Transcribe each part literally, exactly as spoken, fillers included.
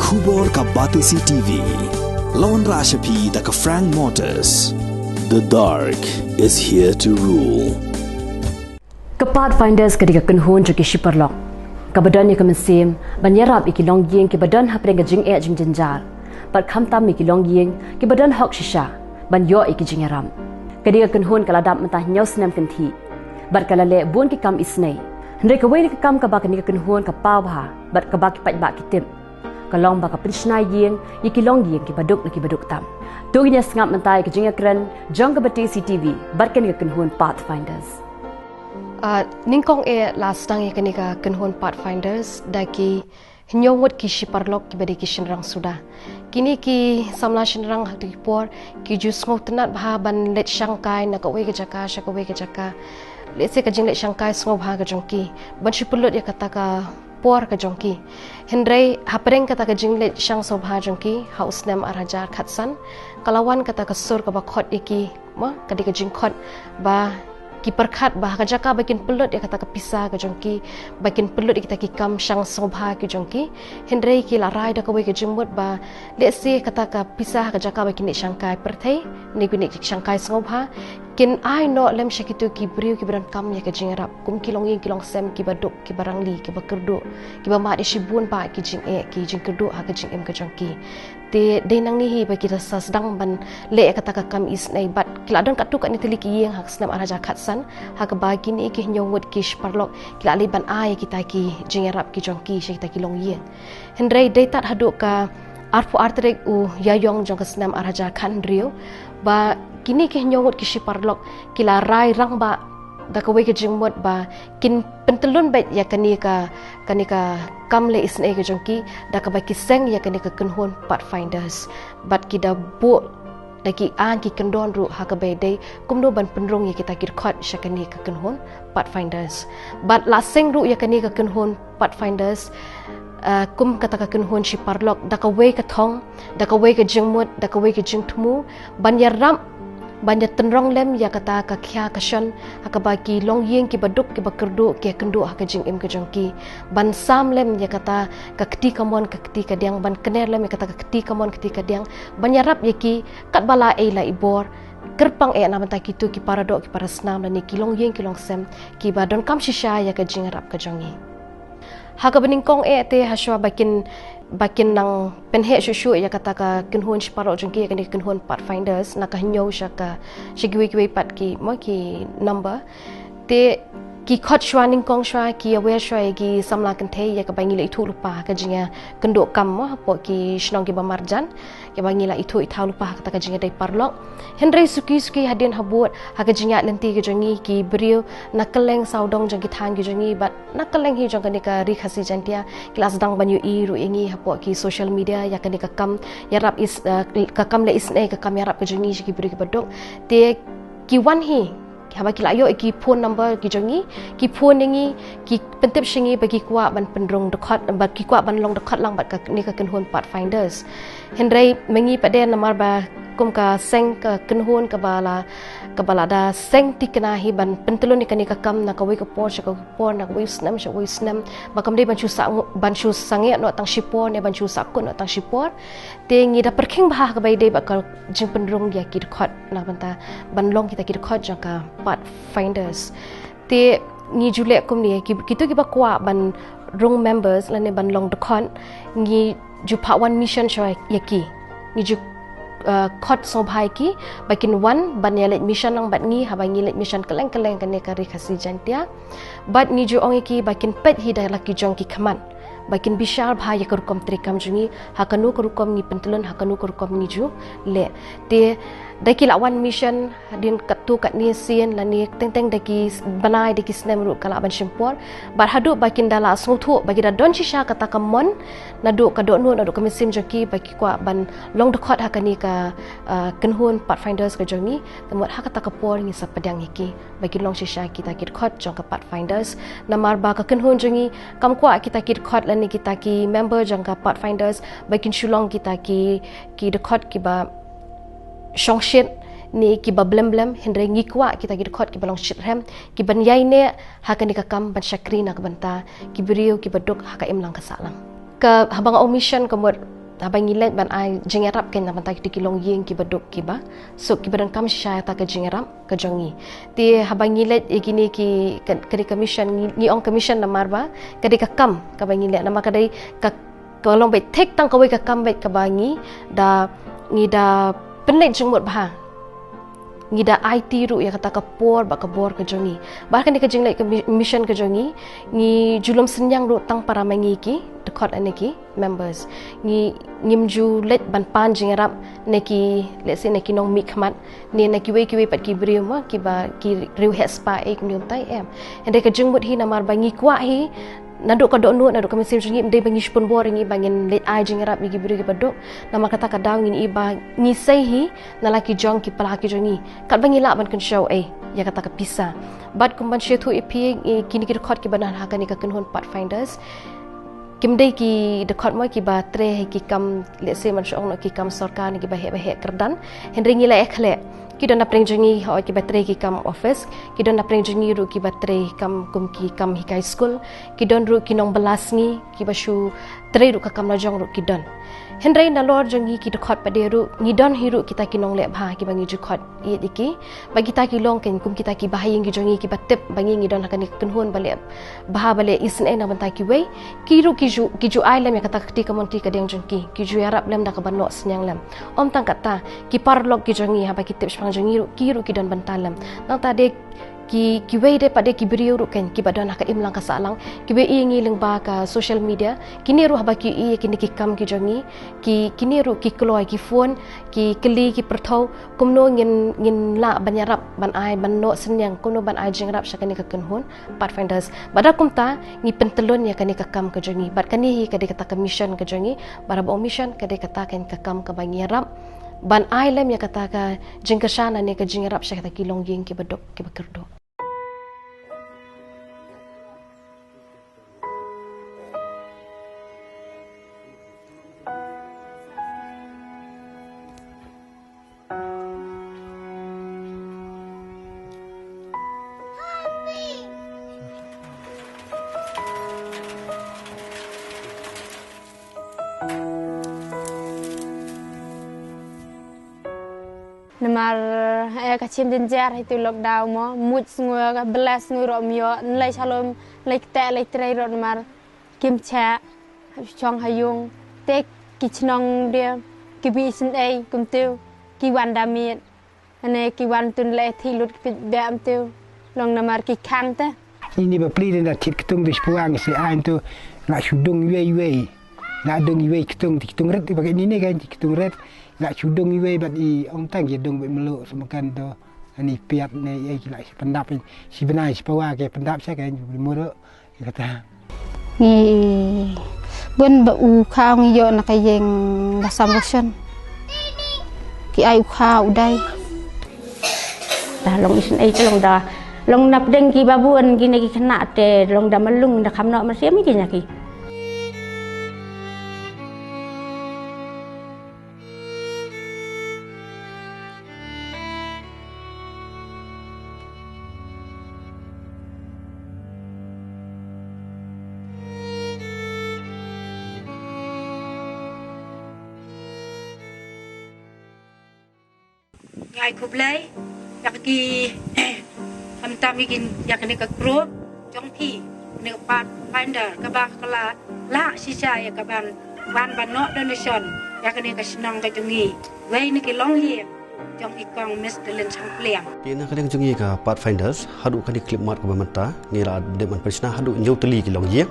Khubor ka Batesi T V. Lawan Rashapi da ka Frank Motors. The dark is here to rule. Ka Pathfinders ka dei ka kynhun jong ki shiparalok kaba don ïa ka mynsiem ban ïarap ïa ki longïing kiba don hapdeng ka jingeh jingjynjar bad khamtam ïa ki longïing kiba don hok shisha ban ïoh ïa ki jingïarap. Ka dei ka kynhun ka la dap mynta hynñiew snem kynthih bad ka la leh bun ki kam isynei. Hynrei kawei na ki kam kaba kane ka kynhun ka paw bha bad kaba ki paidbah ki tip ka long ba ka pynshna ïing ïa ki longïing kiba duk na kiba duk tam. To ngin ïa sngap mynta ïa ka jingïakren jong ka Batesi T V bad kane ka kynhun Pathfinders. Ah, nyngkong eh la sdang ïa kane ka kynhun Pathfinders da ki hynñiew ngut ki shiparalok kiba dei ki shynrang suda. Kine ki samla shynrang ha kito ki por ki ju sngewtynnad bha ban leit shangkai na kawei ka jaka sha kawei ka jaka. Lehse ka jingleit shangkai sngewbha ka jong ki ban shu pynlut ïa kata ka por ka jong ki. Hynrei hapdeng kata ka jingleit shang sngewbha jong ki ha u snem ar hajar khatsan ka la wan kata ka sur kaba khot ïa ki, ma, ka dei ka jingkhot ba ki pyrkhat ba ha ka jaka ba kin pynlut ïa kata ka pisa ka jong ki, ba kin pynlut ïa kita ki kam shang sngewbha ki jong ki, hynrei ki la rai da kawei ka jingmut ba lehse kata ka pisa ha ka jaka ba kin leit shangkai pyrthei ne kin leit shangkai sngewbha, kin ai noh lem sha kito ki briew kiba donkam ïa ka jingïarap, kum ki longïing ki longsem kiba duk, kiba rangli, kiba kyrduh, kiba mad ïa shibun bah ki jingeh, ki jingkyrduh ha ka jingim ka jong ki. Te dei nangne hi ba ki la sa sdang ban leh ïa kata ka kam isynei bad ki la don katto katne tylli ki ïing ha ka snem ar hajar khatsan, ha kaba kine ki hynñiew ngut ki shiparalok ki la leit ban ai ïa kita ki jingïarap ki jong ki sha kita ki longïing. Hynrei dei tad haduh ka arphew ar tarik u Ïaïong jong ka snem ar hajar khathynriew ba kine ki hynñiew ngut ki shiparalok ki la rai rangbah da kawei ka jingmut ba kin pyntyllun beit ïa kane ka, kane ka kam leh isynei ka jong ki da kaba ki seng ïa kane ka kynhun Pathfinders. Bad ki da buh da ki aiñ ki kyndon ruh ha kaba ïadei kumno ban pynrung ïa kita ki dkhot sha kane ka kynhun Pathfinders. Bad la seng ruh ïa kane ka kynhun Pathfinders, ah, kum kata ka kynhun shiparalok da kawei ka thong, da kawei ka jingmut, da kawei ka jingthmu ban ïarap, ban ïatynrong lem ïa kata ka khia ka shon ha kaba ki longïing kiba duk kiba kyrduh ki ïakynduh ha ka jingim ka jong ki, ban sam lem ïa kata ka kti kamon ka kti kadiang, ban kner lem ïa kata ka kti kamon kti kadiang, ban ïarap ïa ki katba la ei la i bor, kyrpang eh na bynta kito ki paradoh ki parasnam lane ki longïing ki longsem kiba donkam shisha ïa ka jingïarap ka jong ngi. Ha kaba nyngkong eh te hashwa ba kin, ba kin nang pynheh shuh shuh ïa kata ka kynhun shiparalok jong ki, ïa kane ka kynhun Pathfinders, na ka hynñiew sha ka, sha kiwei kiwei pat ki, mo, ki number. Te ki khot shwa nyngkong shwa, ki ïawer shwa ïa ki samla kynthei ïa kaba ngi la ithuh lypa ha ka jingïakynduh kam, mo, hapoh ki shnong kiba marjan, ïa ba ngi la ithuh ithaw lypa ha kata ka jingïadei paralok. Hynrei suki suki hadien habud ha ka jingïaid lynti ka jong ngi, ki briew na kylleng sawdong jong ki thaiñ ki jong ngi bad na kylleng hi jong kane ka Ri Khasi Jaiñtia ki la sdang ban ïohi ruh ïa ngi hapoh ki social media ïa kane ka kam ïarap is, eh, ka kam leh isynei, ka kam ïarap ka jong ngi sha ki briew kiba duk. Te ki wan hi, haba ki la ïoh ïa ki phone number ki jong ngi, ki phone ïa ngi, ki pyntip sha ngi ba ki kwah ban pynrung dkhot, ba ki kwah ban long dkhot lang bad kane ka kynhun Pathfinders. Hynrei ma ngi pat de namar ba kum ka seng ka kynhun kaba la, kaba la da seng thikna hi ban pyntyllun ïa kane ka kam na kawei ka por sha kawei ka por, na kawei u snem sha kawei u snem, ba kam dei ban shu sah, ban shu sangeh noh tang shipor ne ban shu sahkut noh tang shipor. Te ngi da pyrkhing bha ha kaba ïadei bad ka jingpynrung ïa ki dkhot na ka bynta ban long kita ki dkhot jong ka Pathfinders. Te ngi ju leh kumne, ki, kito kiba kwah ban rung members lane ban long dkhot, ngi ju phah wan mission sha ïa ki. Ngi ju, eh, khot sngewbha ïa ki ba kin wan ban ïa leit mission lang bad ngi haba ngi leit mission kylleng kylleng kane ka Ri Khasi Jaiñtia. Bad ngi ju ong ïa ki ba kin peit hi da la ki jong ki khmat, ba kin bishar bha ïa ka rukom treikam jong ngi, ha kano ka rukom ngi pyntyllun, ha kano ka rukom ngi ju leh. Te da ki la wan mission, hadien katto katne sien lane teng teng da ki s-, bnai da ki snem ruh ka lah ban shim por. Bad haduh ba kin da la sngewthuh ba ki da don shisha kata ka mon naduh ka dohnud, naduh ka mynsiem jong ki ba ki kwah ban long dkhot ha kane ka, ah, kynhun Pathfinders ka jong ngi, te mut ha kata ka por ngi sa pdiang ïa ki ba kin long shisha kita ki dkhot jong ka Pathfinders. Namar ba ka kynhun jong ngi kam kwah kita ki dkhot lane kita ki member jong ka Pathfinders ba kin shu long kita ki, ki dkhot kiba shongshit ne kiba blem blem, hynrei ngi kwah kita ki dkhot kiba long shitrhem, kiban ïaineh ha kane ka kam ban shakri na ka bynta ki briew kiba duk ha ka imlang ka sahlang. Ka, haba nga ong mission ka mut Haba ngi leit ban ai jingïarap kein na bynta kito ki longïing kiba duk kiba suk, kiba donkam shisha ïa kata ka jingïarap ka jong ngi. Te haba ngi leit ïa kine ki, ka, kane ka mission, ngi, ngi ong ka mission namar ba ka dei ka kam kaba ngi leh, namar ka dei ka, ka long beit thik tang kawei ka kam beit kaba ngi da, ngi da pynleit jingmut bha. Ngi da aiti ruh ïa kata ka por bad ka bor ka jong ngi. Bad kane ka jingleit ka mi-, mission ka jong ngi, ngi ju lum synñiang ruh tang para ma ngi ki dkhot lane ki members. Ngi, ngim ju leit ban pan jingïarap na ki, let's say, na ki nongmihkhmat, ne na kiwei kiwei pat ki briew ma, kiba ki riew heh spah ei kumne kumtai, em. Hynrei ka jingmut hi namar ba ngi kwah hi, naduh ka dohnud, naduh ka mynsiem jong ngi, ym dei ba ngi shu pynbor ïa ngi ba ngin leit ai jingïarap ïa ki briew kiba duk. Namar kata ka daw ngin ïohi ba ngi sei hi na la ki jong ki para ki jong ngi, katba ngi lah ban kynshew ei ïa kata ka pisa. Bad kum ban sngewthuh ïa phi, eh, kine ki dkhot kiba don ha kane ka kynhun Pathfinders, kim dei ki dkhot mo kiba trei ha ki kam, let's say, ban shu ong noh ki kam sorkar ne kiba heh ba heh kyrdan. Hynrei ngi la ïakhleh, ki don napdeng jong ngi hooid kiba trei ki kam office, ki don napdeng jong ngi ruh kiba trei kam kum ki kam hikai skul, ki don ruh ki nongbylla sngi kiba shu trei ruh ka kam lajong ruh ki don. Hynrei nalor jong ngi ki dkhot pat de ruh, ngi don hi ruh kita ki nongleh bha kiba ngi ju khot ïeit ïa ki. Bad kita ki long kein kum kita kiba ha ïing ki jong ngi kiba tip ba ngi, ngi don ha kane ka kynhun ba leh bha, ba leh isynei na bynta kiwei. Ki ruh ki ju, ki ju ai lem ïa kata ka kti kamon kti kadiang jong ki, ki ju ïarap lem da kaba noh synñiang lem. Ym tang kata, ki paralok ki jong ngi haba ki tip shaphang jong ngi ruh, ki ruh ki don bynta lem. Nangta de ki, kiwei de pat de ki briew ruh kein kiba don ha ka imlang ka sahlang, kiba ïohi ïa ngi lyngba ka social media, kine ruh haba ki ïohi ïa kine ki kam ki jong ngi, ki, kine ruh ki kloi, ki phone, ki kylli, ki pyrthuh kumno ngin, ngin lah ban ïarap, ban ai, ban noh synñiang, kumno ban ai jingïarap sha kane ka kynhun Pathfinders. Bad da kumta ngi pyntyllun ïa kane ka kam ka jong ngi. Bad kane hi ka dei kata ka mission ka jong ngi. Bad haba ong mission ka dei kata kein ka kam kaba ngi ïarap ban ai lem ïa kata ka jingkyrshan lane ka jingïarap sha kita ki longïing kiba duk kiba kyrduh. Namar, eh, ka chim jynjar ha itu lockdown mo, mut sngew, ka bless sngew ruh ym ïoh, nlei shalom, lei kte, lei trei ruh namar kim chah, ha shong ha ïung, te ki chnong de, ki bi syn ei, kumtu, ki wan da miet. Ane ki wan tun leh thi lut ki pit bam tu. Long namar ki khang te. Ini ba pli den da thit ktung du spuang si ain tu. La shu dung iwei iwei. La dung iwei ktung ti ktung ret ba ini ne kan ti ktung ret. La shu dung iwei bat i ong tang ki dung be melu semakan tu. Ani piat ne i ki la si pendap si benai si pawa ke pendap sa kan muru. Kata. Ngi bun ba u kha ngi ïoh na ka ïing da sam ration. Ki ai u kha u dai. Da long isynei te long da. Long napdeng ki ba bun kine ki khynnah te long da malung da kham noh mynsiem ki nya ki. Ngai khublei ïa ki, khamtam ïa kine ka group jong phi, kane ka Pathfinder kaba ka la lah shisha ïa ka ban wan ban noh donation ïa kane ka shnong ka jong ngi. Wei na ki longïing jong i kong Miss Delin Shangpliang. Te na ka liang jong ngi ka Pathfinders haduh kane ka khyllipmat kaba mynta ngi la dep ban pynshna haduh hynñiew tylli ki longïing.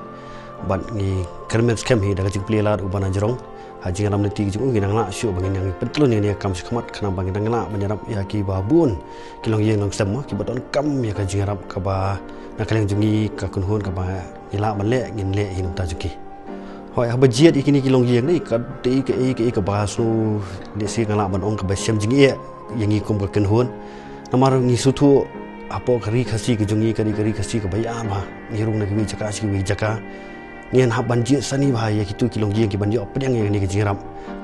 Bad ngi kyrmen skhem hi da ka jingplie lad u ba na jrong. Ha jingïalam lynti jong u ngi nang lah shuh ba ngin nang pyntlun ïa kane ka kam shakhmat khnang ba ngin nang lah ban ïarap ïa ki ba bun ki longïing longsem mo kiba donkam ïa ka jingïarap kaba na ka liang jong ngi ka kynhun kaba ngi lah ban leh ngin leh hi na ka bynta jong ki. Hooid haba jied ïa kine ki longïing ne ka dei kaei kaei kaba shu lehse nga lah ban ong kaba shem jingeh ïa ngi kum ka kynhun. Namar ngi sngewthuh hapoh ka ri Khasi ka jong ngi ka dei ka ri Khasi kaba ïar bha. Ngi rung na kiwei jaka sha kiwei jaka. Ngin hap ban jied sani bha ïa kito ki longïing kiban ïoh pdiang ïa kane ka jingïarap.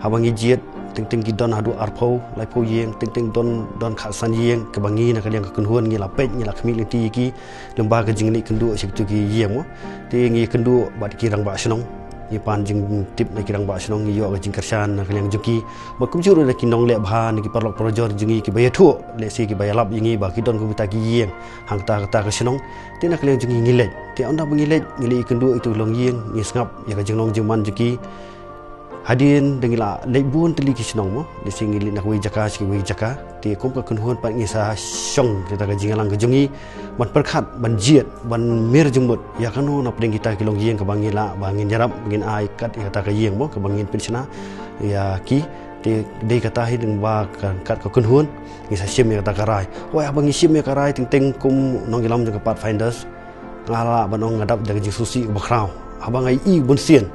Haba ngi jied teng teng ki don haduh arphew laiphew ïing, teng teng don, don khatsan ïing kaba ngi na ka liang ka kynhun ngi la peit ngi la khmih lynti ïa ki lyngba ka jingleit kynduh sha kito ki ïing mo. Te ngi kynduh bad ki rangbah shnong. Ngi pan jingtip na ki rangbah shnong, ngi ïoh ka jingkyrshan na ka liang jong ki. Bad kumjuh ruh na ki nongleh bha, na ki paralok parajor jong ngi kiba ïathuh, lehse kiba ïalap ïa ngi ba ki don kumta ki ïing hangta kata ka shnong. Te na ka liang jong ngi ngi leit. Te ynda ba ngi leit, ngi leit ïakynduh ïa itu i longïing, ngi sngap ïa ka jinglong jingman jong ki. Hadien da ngi la leit bun tylli ki shnong mo, lehse ngi leit na kawei jaka sha kawei jaka. Te kum ka kynhun pat ngi sa shong kita ka jingïalang ka jong ngi ban pyrkhat, ban jied, ban mih jingmut ïa kano na pdeng kita ki longïing kaba ngi lah ba ngin ïarap, ngin ai kat ïa kata ka ïing mo, kaba ngin pynshna ïa ki. Te dei kata hi lyngba ka, kat ka kynhun ngi sa shim ïa kata ka rai. Wei, haba ngi shim ïa ka rai teng teng kum nongïalam jong ka Pathfinders, nga lah ban ong nga dap da ka jingsngewsih kaba khraw. Haba nga ïohi bunsien,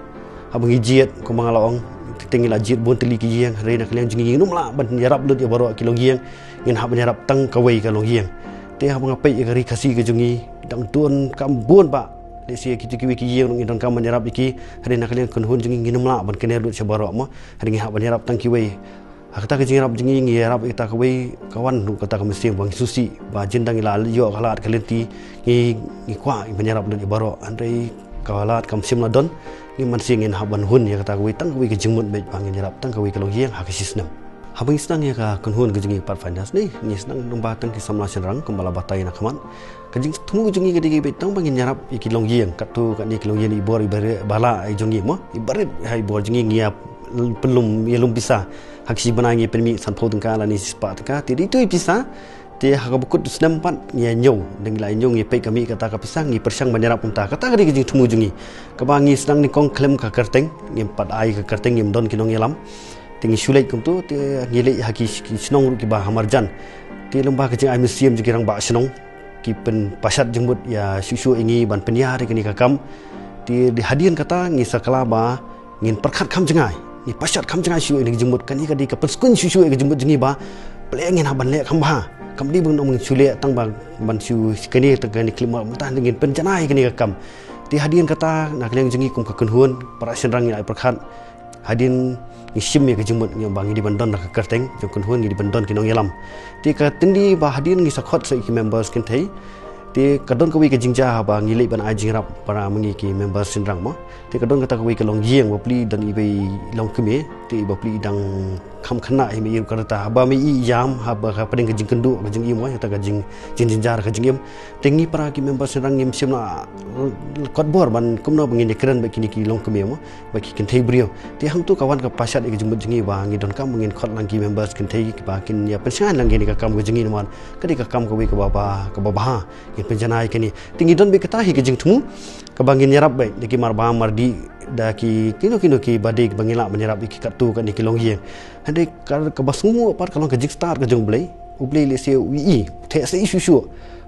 haba ngi jied, kumba nga la ong, teng teng ngi la jied bun tylli ki ïing, hynrei na ka liang jong ngi ngim lah ban ïarap lut ïa baroh ki longïing, ngin hap ban ïarap tang kawei ka longïing. Te haba nga peit ïa ka Ri Khasi ka jong ngi, dang donkam bun bah, lehse kito kiwei ki ïing ruh ngin donkam ban ïarap ïa ki, hynrei na ka liang kynhun jong ngi ngim lah ban kynnoh lut sha baroh mo, hynrei ngi hap ban ïarap tang kiwei. Ha kata ka jingïarap jong ngi, ngi ïarap ïa kata kawei, ka wan ruh kata ka mynsiem ba ngi sngewsih ba hadien da ngi la ïoh ka lad ka lynti, ngi, ngi kwah ban ïarap lut ïa baroh, hynrei ka lad kam shym la don. Ngi mynsiem ngin hap ban hun ïa kata kawei, tang kawei ka jingmut beit ba ngin ïarap tang kawei ka longïing ha ka shi snem. Haba ngi sdang ïa ka kynhun ka jong ngi Pathfinders ne, ngi sdang lyngba tang ki samla shynrang kumba la batai na khmat. Ka jingthmu jong ngi ka dei beit tang ba ngin ïarap ïa ki longïing, katto katne ki longïing, i bor i ba lah ïa jong ngi mo, i barit ha i bor jong ngi, ngi ïa pynlum, ïalum pisa. Ha ka shi bnai ngi pynmih sanphew tyngka lane shispah tyngka, te dei itu i pisa. Te ha kaba kut u snem pat ngi ïa ñiew, da ngi la ñiew ngi peit ka mih kata ka pisa, ngi pyrshang ban ïarap kumta. Kata ka dei ka jingthmu jong ngi. Kaba ngi sdang nyngkong khlem ka kyrteng, ngim pat ai ka kyrteng, ngim don ki nongïalam. Te ngi shu leit kumto, te ngi leit ha ki, ki shnong ruh kiba ha marjan. Te lyngba ka jingai mynsiem jong ki rangbah shnong, ki pynpashat jingmut ïa shuh shuh ïa ngi ban pynïar ïa kane ka kam. Te hadien kata ngi sa kylla ba ngin pyrkhat kham jngai, ngin pashat kham jngai shuh ïa kane ka jingmut, kane ka dei ka pynskhem shuh shuh ïa ka jingmut jong ngi ba balei ngin hap ban leh kham bha. Kam dei ban ong ngin shu leh tang ba ban shu kane tang kane khlem, mynta ngin pynjanai ïa kane ka kam. Te hadien kata na ka liang jong ngi kum ka kynhun para shynrang ngi la pyrkhat. Hadien ngi shim ïa ka jingmut ngi ong ba ngi dei ban don da ka kyrteng jong kynhun, ngi dei ban don ki nongïalam. Te ka tynrai ba hadien ngi sa khot sa ki members kynthei. Te ka don kawei ka jingjia haba ngi leit ban ai jingïarap para ma ngi ki members shynrang mo. Te ka don kata kawei ka longïing, bapli don i ba i longkmie, te i bapli i dang kham khynnah hi, ma i ruh ka rta, haba ma i i ïam haba ka pdeng ka jingkynduh ka jingim, ïa kata ka jing, jingjynjar ka jingim. Te ngi para ki members shynrang ngim shym la kot bor ban kumno ba ngin ïakren bad kine ki longkmie mo, bad ki kynthei briew. Te hangto ka wan ka pashat ïa ka jingmut jong ngi ba ngi donkam ba ngin khot lang ki members kynthei ba kin ïa pynshai lang kane ka kam ka jong ngi namar ka dei ka kam kawei kaba, ba, kaba bha, ngin pynjanai kane. Te ngi don beit kata hi ka jingthmu kaba ngin ïarap beit da ki marbam mardih, da ki kino kino kiba dei ba ngi lah ban ïarap ïa ki katto katne ki longïing. Hynrei ka, kaba sngewnguh pat ka long ka jingstad ka jong U Blei. U Blei lehse u ïohi, u theh shisha shuh shuh.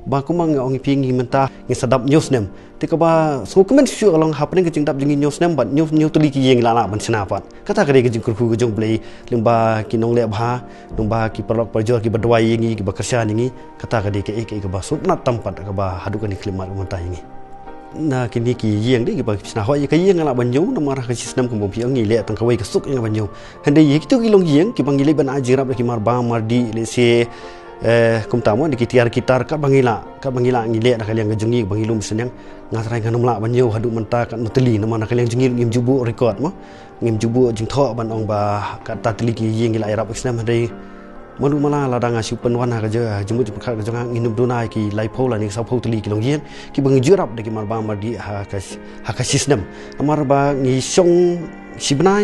Ba kumba nga ong ïa phi, ngi mynta ngi sa dap hynñiew snem. Te kaba sngewkmen shisha shuh ka long hapdeng ka jingdap jong ngi hynñiew snem bad hynñiew, hynñiew tylli ki ïing ngi la lah ban shna pat. Kata ka dei ka jingkyrkhu ka jong U Blei lyngba ki nongleh bha, lyngba ki paralok parajor kiba duwai ïa ngi, kiba kyrshan ïa ngi. Kata ka dei kaei kaei kaba sngewtynnat tam pat kaba haduh kane ka khyllipmat mynta ïa ngi. Na kine ki ïing dei kiba ki shna, hooid ïa ka ïing nga lah ban ñiew namar ha ka shi snem kumba phi ong ngi leh tang kawei ka suk ïa nga ban ñiew. Hynrei ïa kito ki longïing kiba ngi leit ban ai jingïarap da ki marbam mardih, lehse, eh, kumta mo, da ki tiar ki tar, katba ngi lah, katba ngi lah ngi leh na ka liang ka jong ngi ba ngi lum synñiang. Nga trai ngan ym lah ban ñiew haduh mynta katno tylli namar na ka liang jong ngi ngim ju buh record mo. Ngim ju buh jingthoh ban ong ba kata tylli ki ïing ngi la ïarap ha ki snem, hynrei malu mala lada nga shu pynwan ha ka jingmut jingpyrkhat ka jong nga, ngin ym duna ïa ki laiphew lane sawphew tylli ki longïing kiba ngi ju ïarap da ki marbam mardih ha ka, ha ka shi snem. Namar ba ngi shong shi bnai,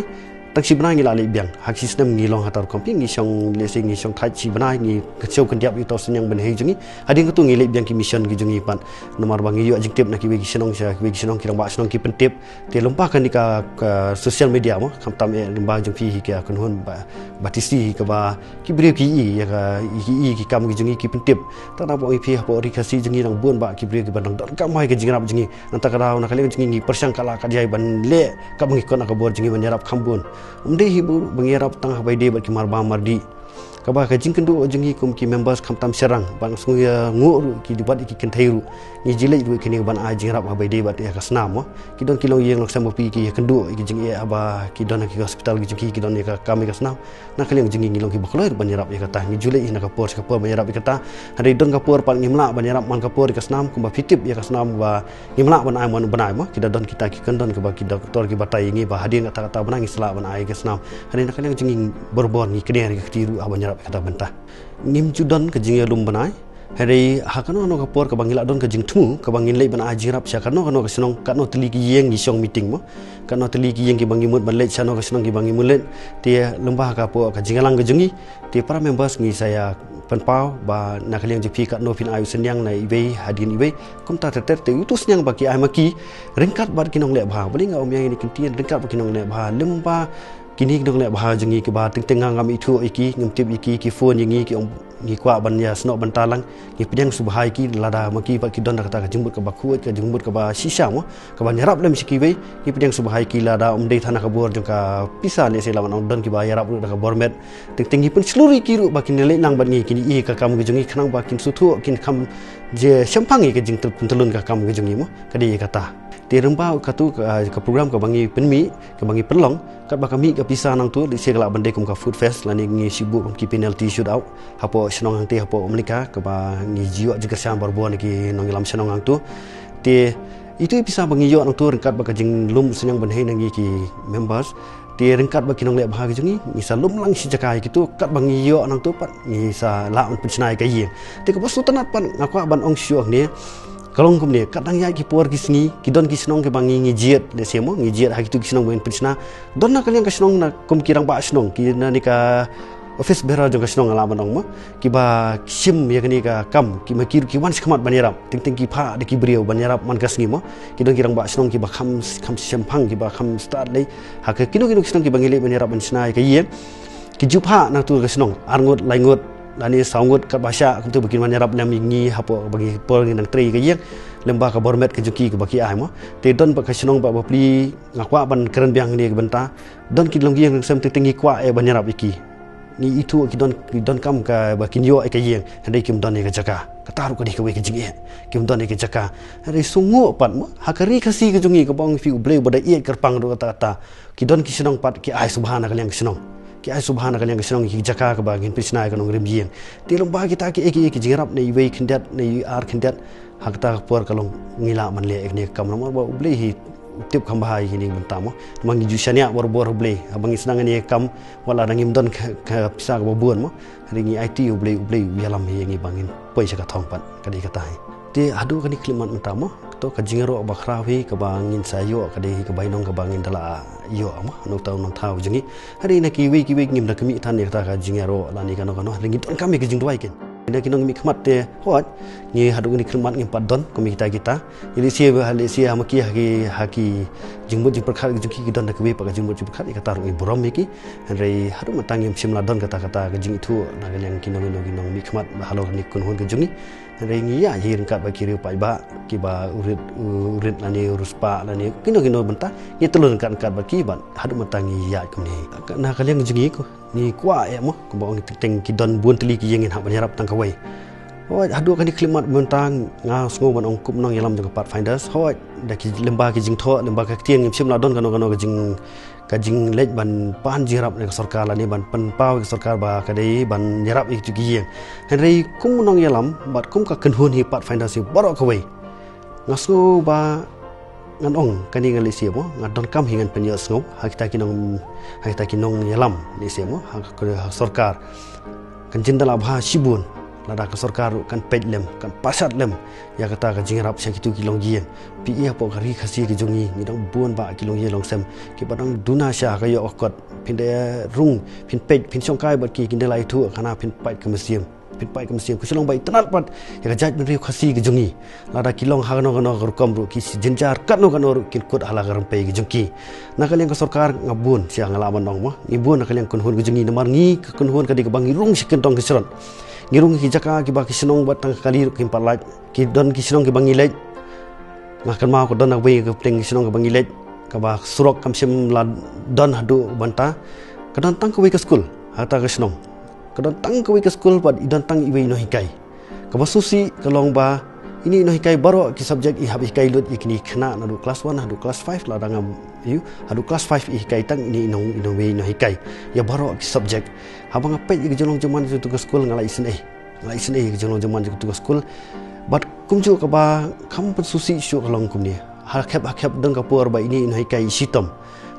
tang shi bnai ngi la leit biang. Ha ka shi snem ngi long hato rukom phi, ngi shong, lehse ngi shong thait shi bnai, ngi kynshew kyndiap ïa uto u synñiang ban hei jong ngi. Hadien kata ngi leit biang ki mission ki jong ngi pat. Namar ba ngi ïoh jingtip na kiwei ki shnong sha kiwei ki shnong, ki rangbah shnong ki pyntip. Te lyngba kane ka, ka social media mo, khamtam eh lyngba jong phi hi ka kynhun ba, ba T C hi kaba ki briew ki ïohi ïa ka, ki ïohi ki kam ki jong ngi, ki pyntip. Tang ba ïohi phi hapoh Ri Khasi jong ngi dang bun bah ki briew kiba dang donkam bha ïa ka jingïarap jong ngi. Nangta ka daw na ka liang jong ngi ngi pyrshang kat la kat jai ban leh kaba ngi kot na ka bor jong ngi ban ïarap kham bun. Ym dei hi ba ngi ïarap tang haba ïadei bad ki marbam mardih. Kaba ka jingkynduh jong ngi kum ki members khamtam sharang, bad nga sngew ïa nguh ruh ki, bad ki kynthei ruh. Ngi ju leit ruh kine ban ai jingïarap ha ba ïadei bad ïa ka snam mo. Ki don ki longïing longsem ba phi ki ïa kynduh ïa ki jingeh haba ki don ha ki hospital ki jong ki, ki don ïa ka kam ïa ka snam. Na ka liang jong ngi ngi long kiba kloi ban ïarap ïa kata. Ngi ju leit na ka por sha ka por ban ïarap ïa kata. Hynrei don ka por pat ngim lah ban ïarap man ka por ïa ka snam, kumba phi tip ïa ka snam ba ngim lah ban ai mano mano mo. Ki da don kita ki kyndon kaba ki doktor ki batai ïa ngi ba hadien kata kata bnai ngi sa lah ban ai ïa ka snam. Hynrei na ka liang jong ngi barabor ngi kner ïa ka kti ruh ha ban ïarap ïa kata bynta. Ngim ju don ka jingïalum bnai. Hynrei ha kano kano ka por kaba ngi lah don ka jingthmu kaba ngin leit ban ai jingïarap sha kano kano ka shnong, katno tylli ki ïing ngi shong meeting mo. Katno tylli ki ïing kiba ngi mut ban leit, shano ka shnong kiba ngi mut leit. Te lyngba ka por ka jingïalang ka jong ngi, te para members ngi sa ïa pynpaw ba na ka liang jong phi katno phin ai u synñiang na iwei hadien iwei. Kumta ter ter te utu synñiang ba ki ai ma ki ryngkat bad ki nongleh bha. Balei nga ong ïa kine ki ktien ryngkat bad ki nongleh bha? Lyngba kine ki nongleh bha jong ngi kiba teng teng nga ngam ithuh ïa ki, ngam tip ïa ki, ki phone ïa ngi, ki ong ngi kwah ban ïasnoh bynta lang. Ngi pdiang sngewbha ïa ki lada ma ki bad ki don da kata ka jingmut kaba khuid, ka jingmut kaba shisha mo, kaba ïarap lem sha kiwei. Ngi pdiang sngewbha ïa ki lada ym dei than na ka bor jong ka pisa, lehse lah ban ong don kiba ïarap ruh da ka bor met. Teng teng ngi pynshlur ïa ki ruh ba kin leit lang bad ngi, kin ïoh ïa ka kam ka jong ngi khnang ba kin sngewthuh, kin kham jingshemphang ïa ka jingpyntyllun ka kam ka jong ngi mo. Ka dei ïa kata. Te lyngba katu ka, ka program kaba ngi pynmih, kaba ngi pynlong, katba ka mih ka pisa nangtu, lehse ka lah ban dei kum ka food fest, lane ngi shu buh kum ki penalty shootout hapoh shnong hangtei hapoh Mallika, kaba ngi ju ïoh jingkyrshan barabor na ki nongïalam shnong hangtu. Te itu i pisa ba ngi ïoh nangtu ryngkat bad ka jinglum synñiang bynhei na ngi ki members. Te ryngkat bad ki nongleh bha ki jong ngi, ngi sa lum lang shi jaka ïa kitu, katba ngi ïoh nangtu pat ngi sa lah ban pynshna ïa ka ïing. Te kaba sngewtynnat pat nga kwah ban ong shuh ne, ka long kumne, kat dang ïaid ki por ki sngi, ki don ki shnong kiba ngi, ngi jied, lehse mo, ngi jied ha kitu ki shnong ba ngin pynshna. Don na ka liang ka shnong na kum ki rangbah shnong, ki na ne ka office bearer jong ka shnong nga lah ban ong mo, kiba shim ïa kane ka kam, ki ma ki, ki wan shakhmat ban ïarap, teng teng ki phah da ki briew ban ïarap man ka sngi mo. Ki don ki rangbah shnong kiba kham, kham shemphang, kiba kham stad lei. Ha ka kino kino ki shnong kiba ngi leit ban ïarap ban shna ïa ka ïing, ki ju phah nangtu ka shnong, ar ngut, lai ngut, lane saw ngut, katba shah, kumtu ba kin wan ïarap lem ïa ngi hapoh ba ngi por ngi nang trei ïa ka ïing. Lyngba ka bor met ka jong ki kaba ki ai mo. Te don bad ka shnong bad ba pli, nga kwah ban kren biang hangne ka bynta. Don ki longïing longsem teng teng ngi kwah eh ban ïarap ïa ki. Ngi ithuh ki don, ki donkam kaba kin ïoh ïa ka ïing, hynrei kim don ïa ka jaka. Kata ruh ka dei kawei ka jingeh, kim don ïa ka jaka. Hynrei sngewnguh pat mo, ha ka ri Khasi ka jong ngi kaba ong phi U Blei uba da ïeit kyrpang ruh kata kata. Ki don ki shnong pat ki ai sngewbha na ka liang ka shnong. Ki ai sngewbha na ka liang ka shnong ïa ki jaka kaba ngin pynshna ïa ka nongrim ïing. Te lyngba kita kiei kiei ki jingïarap na iwei khyndiat, na i ar khyndiat, ha kata ka por ka long ngi lah ban leh ïa kane ka kam namar ba U Blei hi u tip kham bha ïa kine ki bynta mo. Namar ngi ju shaniah barabor ha U Blei, haba ngi sdang ïa kane ka kam, wat la dang ngim don ka, ka pisa kaba bun mo. Hynrei ngi aiti ïa U Blei, U Blei u ïalam hi ïa ngi ba ngin poi sha ka thong pat, ka dei kata hi. Te haduh kane ka khyllipmat mynta mo, to ka jingïaroh ba khraw hi kaba ngin sa ïoh, ka dei hi ka bainong kaba ngin da la ïoh mo, na uta u nongthaw jong ngi. Hynrei na kiwei kiwei ngim da khmih than ïa kata ka jingïaroh lane kano kano, hynrei ngi donkam ïa ka jingduwai kin. Na ki nongmihkhmat te, hooid, ngi haduh kane ka khyllipmat ngim pat don kum ïa kita kita. Ïa lehse, ha lehse ha ma ki, ha ki, ha ki jingmut jingpyrkhat ki jong ki, ki don da kiwei pat ka jingmut jingpyrkhat, ïa kata ruh ngi burom ïa ki. Hynrei haduh mynta ngim shym la don kata kata ka jingithuh na ka liang ki nong, ki nong, ki nongmihkhmat halor kane ka kynhun ka jong ngi. Hynrei ngi ïaid hi ryngkat bad ki riew paidbah kiba u rit, u rit lane u riewspah lane kino kino bynta, ngi tylli ryngkat ryngkat bad ki, bad haduh mynta ngi ïaid kumne. Na ka liang jong ngi ko, ngi kwah eh mo, kumba ong teng teng ki don bun tylli ki ïing, ngin hap ban ïarap tang kawei. Hooid, haduh kane ka khyllipmat mynta nga sngew ban ong kum nongïalam jong ka Pathfinders, hooid, da ki lyngba ki jingthoh, lyngba ka ktien ngim shym la don kano kano ka jing, ka jingleit ban pan jingïarap na ka sorkar lane ban pynpaw ïa ka sorkar ba ka dei ban ïarap ïa kitu ki ïing. Hynrei kum nongïalam bad kum ka kynhun hi Pathfinders hi baroh kawei, nga sngew ba ngan ong kane, nga lehse mo, nga donkam hi ngan pynïohsngew ha kita ki nong, ha kita ki nongïalam, lehse mo, ha ka, ha ka sorkar. Kan jin da la bha shibun lada ka sorkar ruh kan peit lem, kan pashad lem ïa kata ka jingïarap sha kitu ki longïing. Phi i hapoh ka ri Khasi ka jong ngi, ngi don bun bah ki longïing longsem kiba dang duna sha ha ka ïoh ka kot. Phin da rung, phin peit, phin shongkai bad ki, kin da la ithuh, khana phin pait ka mynsiem, phin pait ka mynsiem. Ka shu long ba itynnad pat ïa ka jaitbynriew Khasi ka jong ngi. Lada ki long ha kano kano ka rukom ruh, ki jynjar katno katno ruh, kin kut ha la ka rympei ka jong ki. Na ka liang ka sorkar nga bun sha, nga lah ban ong mo, ngi bun na ka liang kynhun ka jong ngi, namar ngi ka kynhun ka dei kaba ngi rung sha kyndong ka shrot. Ngi rung ki jaka kiba ki shnong bad tang ka kali ruh kim pat lait. Ki don ki shnong kiba ngi leit, nga kynmaw ka don kawei ka pdeng ki shnong kaba ngi leit, kaba surok kam shym la don haduh mynta. Ka don tang kawei ka skul ha kata ka shnong. Ka don tang kawei ka skul bad i don tang iwei i nonghikai. Kaba sngewsih ka long ba ine i nonghikai baroh ki subject i hap hikai lut ïa kine ki khynnah naduh class one haduh class five lada ngam ïoh, haduh class five i hikai tang ine i nong, i nongwei i nonghikai ïa baroh ki subject. Haba nga peit ïa ka jinglong jingman jong katu ka skul nga la isynei. Nga la isynei ïa ka jinglong jingman jong katu ka skul. Bad kumjuh kaba kham pynsngewsih shuh ka long kumne. Ha khep ha khep don ka por ba ine i nonghikai i shitom.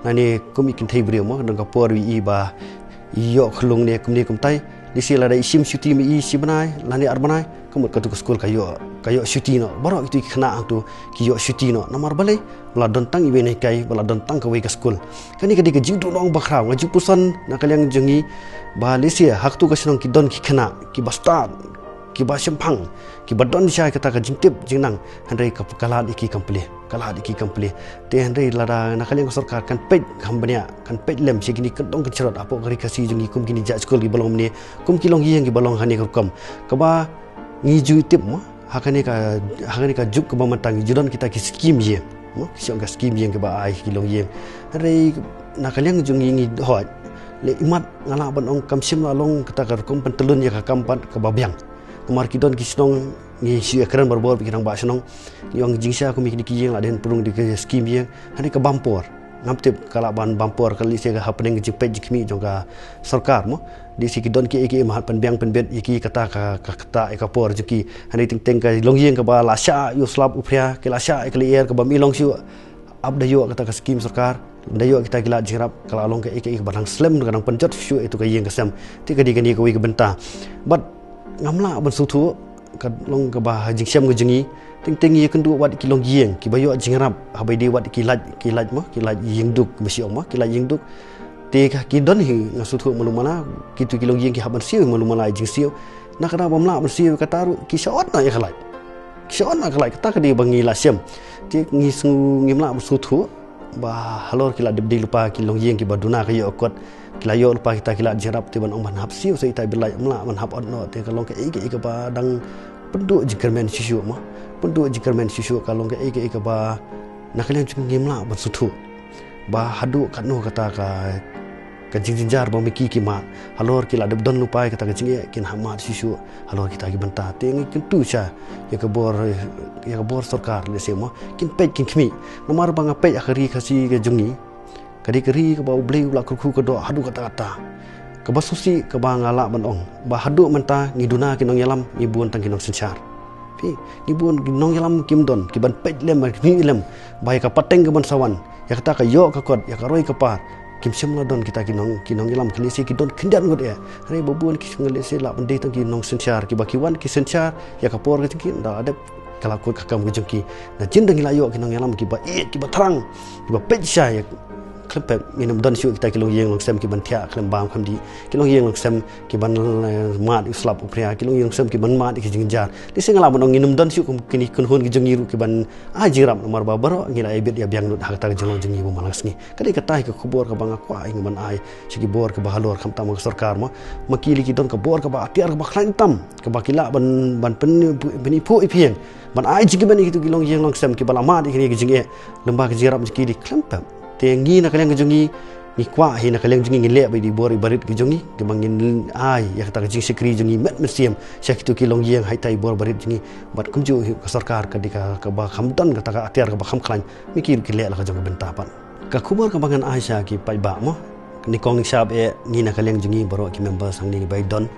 Lane kum i kynthei briew mo, don ka por i ba i ïoh khlung ne kumne kumtai. Lehse lada i shim shuti ma i shi bnai lane ar bnai, ka mut katu ka skul ka ïoh, ka ïoh shuti noh. Baroh kitu ki khynnah hangtu ki ïoh shuti noh. Namar balei? Ba la don tang iwei i nonghikai, ba la don tang kawei ka skul. Kane ka dei ka jingduhnong bakhraw. Nga ju pyrshang na ka liang jong ngi ba lehse ha katu ka shnong ki don ki khynnah kiba stad, kiba shemphang, kiba don shisha kata ka jingtip jingnang, hynrei ka, ka lad ïa ki kam plie, ka lad ïa ki kam plie. Te hynrei lada na ka liang ka sorkar kan peit kham bniah, kan peit lem sha kine ki kyndong kynshrot hapoh ka ri Khasi jong ngi kum kine ki jait skul kiba long mynne, kum ki longïing kiba long ha kane ka rukom. Kaba ngi ju tip mo, ha kane ka, ha kane ka juk kaba mynta ngi ju don kita ki skim ïing mo, ki shong ka skim ïing kiba ai ki longïing. Hynrei na ka liang jong ngi ngi hoi, leh imat nga lah ban ong kam shym la long kata ka rukom pyntyllun ïa ka kam pat kaba biang. Namar ki don ki shnong ngi shu ïakren barabor bad ki rangbah shnong. Ngi ong jingshisha kum ïa kine ki ïing la dei ban pynrung da ka skim ïing. Hynrei ka bam por. Ngam tip ka lah ban bam por ka lehse ka hapdeng ka jingpeit jingkhmih jong ka sorkar mo. Lehse ki don kiei kiei ba hap pynbiang pynbit ïa ki kata ka, ka, kata ïa ka por jong ki. Hynrei teng teng ka longïing kaba la shah ïa u slap u phria, ki la shah ïa ka lyer kaba ym i long shuh. Ap da ïoh kata ka skim sorkar, da ïoh kita ki lad jingïarap, ka la long kaei kaei kaba dang slem, ka dang pynjot shuh ïa katu ka ïing ka sem. Te ka dei kane kawei ka bynta. Bad ngam lah ban sngewthuh, ka long kaba ha jingshem ka jong ngi. Teng teng ngi ïakynduh wat ki longïing kiba ïoh jingïarap, haba ïadei wat ki lait, ki lait mo, ki lait ïing duk, ba shu ong mo, ki lait ïing duk. Te ka ki don hi nga sngewthuh malu mala, kitu ki longïing ki hap ban siew malu mala ïa jingsiew. Na ka daw bym lah ban siew kata ruh ki shah ot noh ïa ka lait. Ki shah ot noh ïa ka lait, kata ka dei ba ngi la shem. Te ngi sngew, ngim lah ban sngewthuh ba halor ki la dep dei lypa ki longïing kiba duna ka ïoh kot, ki la ïoh lypa kita ki lad jingïarap, te ban ong ban hap siew sa ita i byllait, ym lah ban hap ot noh. Te ka long kaei kaei kaba dang pynduh jingkyrmen shuh shuh mo, pynduh jingkyrmen shuh shuh. Ka long kaei kaei kaba na ka liang jong ngi ngim lah ban sngewthuh ba haduh katno kata ka, ka jingjynjar ba ma ki ki mad halor ki la dep don lypa ïa kata ka jingeh, kin hap mad shuh shuh halor kita ki bynta. Te ngi kyntu sha ïa ka bor, ïa ka bor sorkar lehse mo, kin peit kin khmih. Namar ba nga peit ha ka ri Khasi ka jong ngi, ka dei ka ri kaba U Blei u la kyrkhu kyrdoh haduh katta katta. Kaba sngewsih kaba nga lah ban ong ba haduh mynta ngi duna ki nongïalam, ngi bun tang ki nongsynshar. Phi, ngi bun ki nongïalam kim don kiban peit lem, ban khmih lem ba ïa ka pateng kaban sa wan, ïa kata ka ïoh ka kot, ïa ka roi ka par, kim shym la don kita ki nong, ki nongïalam. Ki lehse ki don khyndiat ngut eh. Hynrei ba bun ki shong lehse lah ban dei tang ki nongsynshar, kiba ki wan ki synshar ïa ka por ka jong ki, da la dep ka la kut ka kam ka jong ki. Na jin da ngi la ïoh ki nongïalam kiba ïeit, kiba thrang, kiba peit shisha ïa, khlem pep ngin ym don shuh kita ki longïing longsem kiban thiah khlem bam khlem dih, ki longïing longsem kiban, eh, mad ïa u slap u phria, ki longïing longsem kiban mad ïa ki jingjynjar. Lehse nga lah ban ong ngin ym don shuh kum kine ki kynhun ki jong ngi ruh kiban ai jingïarap, namar ba baroh ngi la ïa bit ïa biang lut ha kata ka jinglong jong ngi ba man la ka sngi. Ka dei kata hi ka khubor kaba nga kwah ïa ngi ban ai sha ki bor kiba halor, khamtam ka sorkar mo. Ma ki lei ki don ka bor kaba atiar kaba khlaiñ tam, kaba ki lah ban, ban pyn, pyniphuh iphieng, ban ai jingkmen ïa kitu ki longïing longsem kiba la mad ïa kine ki jingeh. Lyngba ka jingïarap jong ki dei khlem pep. Te ngi na ka liang ka jong ngi, ngi kwah hi na ka liang jong ngi ngin leh ba ïa i bor i barit ki jong ngi, kiba ngin ai ïa kata ka jingshakri jong ngi met mynsiem sha kitu ki longïing ha ita i bor barit jong ngi. Bad kumjuh hi ka sorkar ka dei ka, kaba kham don kata ka atiar kaba kham khlaiñ, ma ki ruh kin leh la ka jong ka bynta pat. Ka khubor kaba ngan ai sha ki paidbah mo, nyngkong nyngshap eh, ngi na ka liang jong ngi baroh ki members hangne ba i don,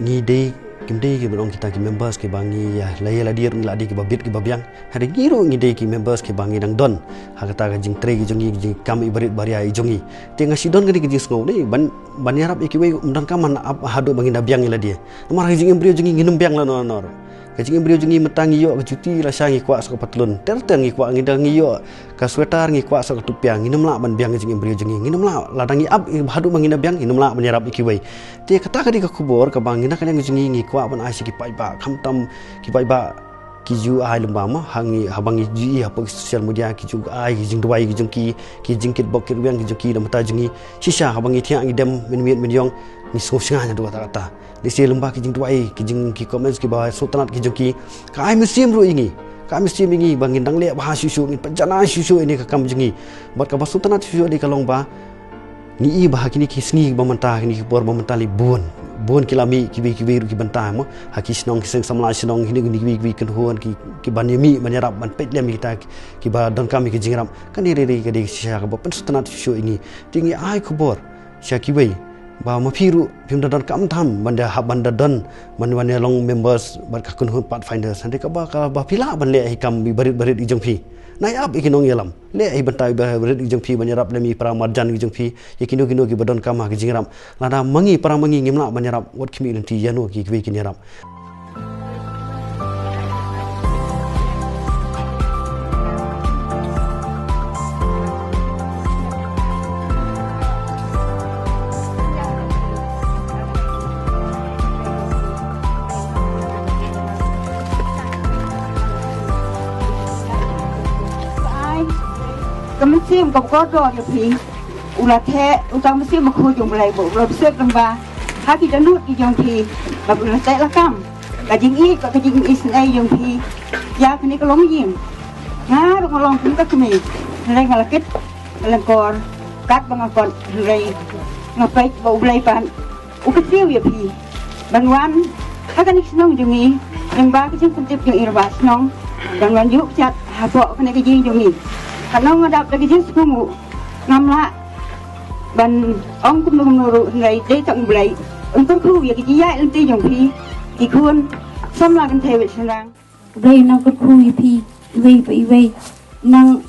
ngi dei, kim dei kiban ong kita ki members kiba ngi ïa la ïa la dei ruh ngi la dei kiba bit kiba biang. Hynrei ngi ruh ngi dei ki members kiba ngi dang don ha kata ka jingtrei ki jong ngi, ki jingkam i barit baria i jong ngi. Te nga shu don kane ka jingsngew ne ban, ban ïarap ïa kiwei ym donkam ban ap haduh ba ngin da biang ïa lade. Namar ka jingim briew jong ngi ngin ym biang lano lano ruh. Ka jingim briew jong ngi mynta ngi ïoh ka juti, lashai ngi kwah sa ka patlun, ter ter ngi kwah, ngi da ngi ïoh ka sweater ngi kwah sa ka tupia. Ngin ym lah ban biang ka jingim briew jong ngi. Ngin ym lah, lada ngi ap haduh ba ngin da biang, ngin ym lah ban ïarap ïa kiwei. Te kata ka dei ka khubor kaba ngi na ka liang jong ngi ngi kwah ban ai sha ki paidbah, khamtam ki paidbah ki ju ai lyngba mo, ha ngi, haba ngi ju ïohi hapoh ki social media ki ju ai ki jingduwai ki jong ki, ki jingkitbok kitrwiang ki jong ki na ka bynta jong ngi. Shisha haba ngi thiah ngi dem mynmiet mynïong, ngi sngew shngaiñ haduh katta katta. Lehse lyngba ki jingduwai, ki jing, ki comments kiba sngewtynnat ki jong ki, ka ai mynsiem ruh ïa ngi, ka ai mynsiem ïa ngi ba ngin dang leh bha shuh shuh, ngin pynjanai shuh shuh ïa kane ka kam jong ngi. Bad kaba sngewtynnat shuh shuh dei ka long ba Ngi i ba ha kine ki sngi ba mynta, ha kine ki por ba mynta, lei bun bun ki la mih kiwei kiwei ruh ki bynta mo, ha ki shnong, ki seng samla shnong, kine kine kiwei kiwei kynhun ki, ki ban ïa mih ban ïarap ban peit lem ïa kita ki, ki ba donkam ïa ki jingïarap. Kane re re ka dei shisha kaba pynsngewtynnat shuh shuh ïa ngi. Te ngi ai khubor sha kiwei ba ma phi ruh phim da donkam tam ban da hap ban da don ban wan ïa long members bad ka kynhun Pathfinders. Hynrei kaba, kaba phi lah ban leh hi kam i barit barit i jong phi. Nai ap i ki nongïalam. Leh hi bynta i barit i jong phi ban ïarap lem i para marjan i jong phi. Ïa kino kino ki ba donkam ha ki jingïarap. Lada ma ngi para ma ngi ngim lah ban ïarap, wat khmih lynti ïano ki kiwei kin ïarap. Ai, ka mynsiem kaba kordor ïa phi u la theh, uta u mynsiem bakhuid jong U Blei ba u la bsek lyngba ha ki dohnud ki jong phi, ba u la teh lakam ka jingïeit bad ka jingisynei jong phi ïa kane ka longïing. Nga ruh nga long kum ka kmie, hynrei nga la kit ka lyngkor katba nga kot, hynrei nga peit ba U Blei pat u kyrkhu ïa phi ban wan ha kane ka shnong jong ngi, lyngba ka jingpyntip jong i rangbah shnong, ban wan ïuh kjat hapoh kane ka ïing jong ngi. Ka nong nga dap da ka jingsngewnguh, ngam lah ban ong kumno kumno ruh, hynrei dei tang U Blei un kyrkhu ïa ka jingïaid lynti jong phi, ki khun samla kynthei wei shynrang. U Blei un nang kyrkhu ïa phi iwei pa iwei. Nang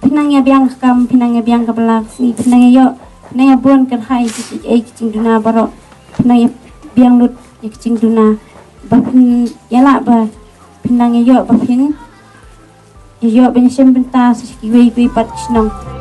Phi nang ïa biang ka kam, phi nang ïa biang ka bala ka sngi, phi nang ïa ïoh, phi nang ïa bun kyrhai ki, ki, ki jingduna baroh. Phi nang ïa biang lut ïa ki jingduna ba phin ïa lah ba phi nang ïa ïoh ba phin ïa ïoh ban ïa shem bynta sa sha kiwei kiwei pat ki shnong.